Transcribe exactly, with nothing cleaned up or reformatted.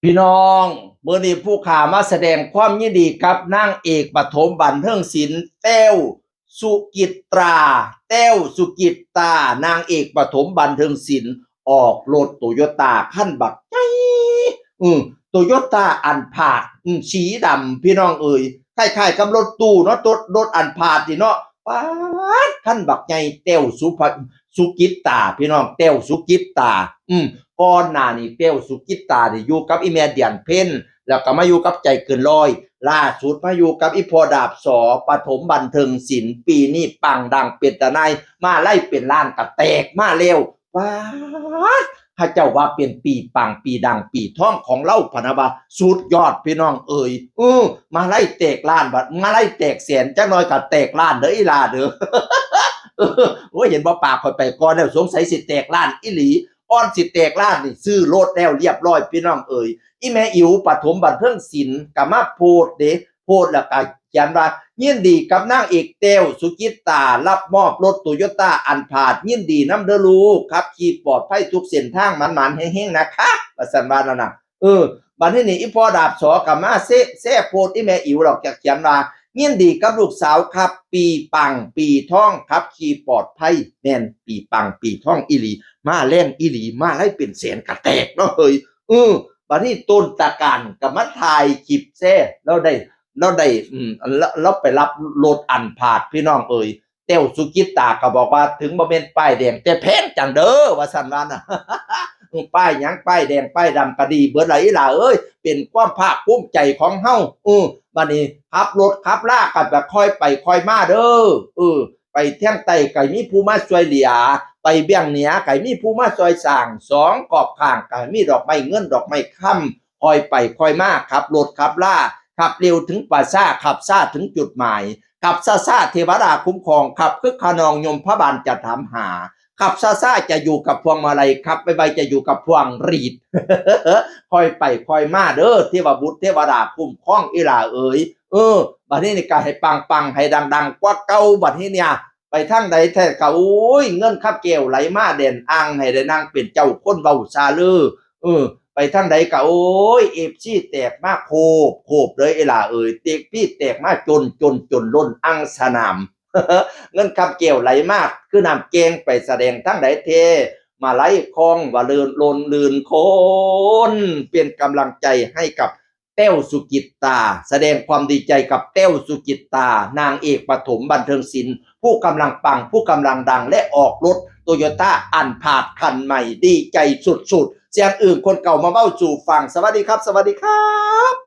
พี่น้อง มื้อนี้ผู้ข้ามาแสดงความยินดีกับนางเอกปฐมบันเทิงศิลป์ แต้วสุจิตรา แต้วสุจิตรา นางเอกปฐมบันเทิงศิลป์ ออกรถโตโยต้าคันบักใหญ่ อืม โตโยต้าอันพาด อืม สีดำ พี่น้องเอ๋ย คล้ายๆกับรถตู้เนาะ รถ รถอันพาดนี่เนาะ ป๊าด คันบักใหญ่ แต้วสุภ สุจิตรา พี่น้อง แต้วสุจิตรา อืม ก่อนหน้านี้แต้วสุจิตรานี่อยู่กับอีแม่เดือนเพ็ญ แล้วก็มาอยู่กับใจเกินร้อย ล่าสุดมาอยู่กับอีพ่อดาบสอ ปฐมบันเทิงศิลป์ ปีนี้ปังดังเป็นตาหน่าย มาลัยเป็นล้านก็แตกมาแล้ว ป๊าด เขาเจ้าว่าเป็นปีปังปีดังปีทองของลาวพะนะว่า สุดยอดพี่น้องเอ๋ย เออ มาลัยแตกล้านบัด มาลัยแตกแสน จักหน่อยก็แตกล้านเด้ออีหล่าเด้อ เออ โอ้ย เห็นบ่ ปากข้อยไปก่อนแล้ว สงสัยสิแตกล้านอีหลี ก่อนสิแตกล้านนี่ซื้อรถแล้วเรียบร้อยพี่น้องเอ๋ย อีแม่อิ๋วปฐมบันเทิงศิลป์ก็มาโพสต์เด้ โพสต์แล้วก็เขียนว่า ยินดีกับนางเอกแต้วสุจิตรา รับมอบรถโตโยต้าอันพาด ยินดีนำเด้อลูก ขับขี่ปลอดภัยทุกเส้นทาง หมานๆเฮงๆนะคะ ว่าซั่นว่านั่นน่ะ เออ บัดนี้นี่อีพ่อดาบสอก็มาแซ่ แซ่โพสต์อีแม่อิ๋วดอก จะเขียนว่า ยินดีกับลูกสาวครับ ปีปังปีทอง ขับขี่ปลอดภัย แม่นปีปังปีทองอีหลี มาแรงอีหลี มาลัยเป็นแสนก็แตกเนาะเฮ้ย เออ บัดนี้ต้นตาการก็มาถ่ายคลิปแซ่ แล้วได้ แล้วได้ อืม แล้ว แล้วไปรับรถอันพาดพี่น้องเอ๋ย แต้วสุจิตราก็บอกว่า ถึงบ่แม่นป้ายแดง แต่แพงจังเด้อ ว่าซั่นว่าน่ะ ป้ายหยัง ป้ายแดง ป้ายดำก็ดีเบิดล่ะอีหล่าเอ้ย เป็นความภาคภูมิใจของเฮา เออ บัดนี้ขับรถขับลากันแบบค่อยไปค่อยมาเด้อ เออ ไปทางใต้ก็มีผู้มาช่วยเหลือ ไปเวียงเหนือก็มีผู้มาช่วยสร้าง สองกอบข้างก็มีดอกไม้เงินดอกไม้คำ ค่อยไปค่อยมา ขับรถขับลา ขับเร็วถึงป่าช้า ขับช้าถึงจุดหมาย ขับช้าๆเทวดาคุ้มครอง ขับคึกคะนองยมพบาลจะถามหา ขับช้าๆจะอยู่กับพวงมาลัย ขับไวๆจะอยู่กับพวงหรีด ค่อยไปค่อยมาเด้อ เทวบุตรเทวดาคุ้มครองอีหล่าเอ๋ย เออ บัดนี้นี่ก็ให้ปังๆ ให้ดังๆ กว่าเก่า บัดนี้เนี่ย ไปทางใดแท้ก็ โอ้ย เงินคำแก้วไหลมาแดนอ่าง ให้ได้นั่งเป็นเจ้าคนเว้าซาเล่อ เออ ไปทางใดก็ โอ้ย เอฟซีแตกมาโคบโคบเลยอีหล่าเอ๋ย เอฟซีแตกมาจน จน จนล้นอ่างสนาม เงินคำแก้วไหลมาคือน้ำแกง ไปแสดงทางใดแท้ มาลัยคองว่าเลินลนลื่นคน เป็นกำลังใจให้กับแต้วสุจิตรา แสดงความดีใจกับแต้วสุจิตรา นางเอกปฐมบันเทิงศิลป์ ผู้กำลังปัง ผู้กำลังดัง และออกรถโตโยต้าอันพาดคันใหม่ ดีใจสุดๆ เสียงอื่นคนเก่ามาเว้าสู่ฟัง สวัสดีครับ สวัสดีครับ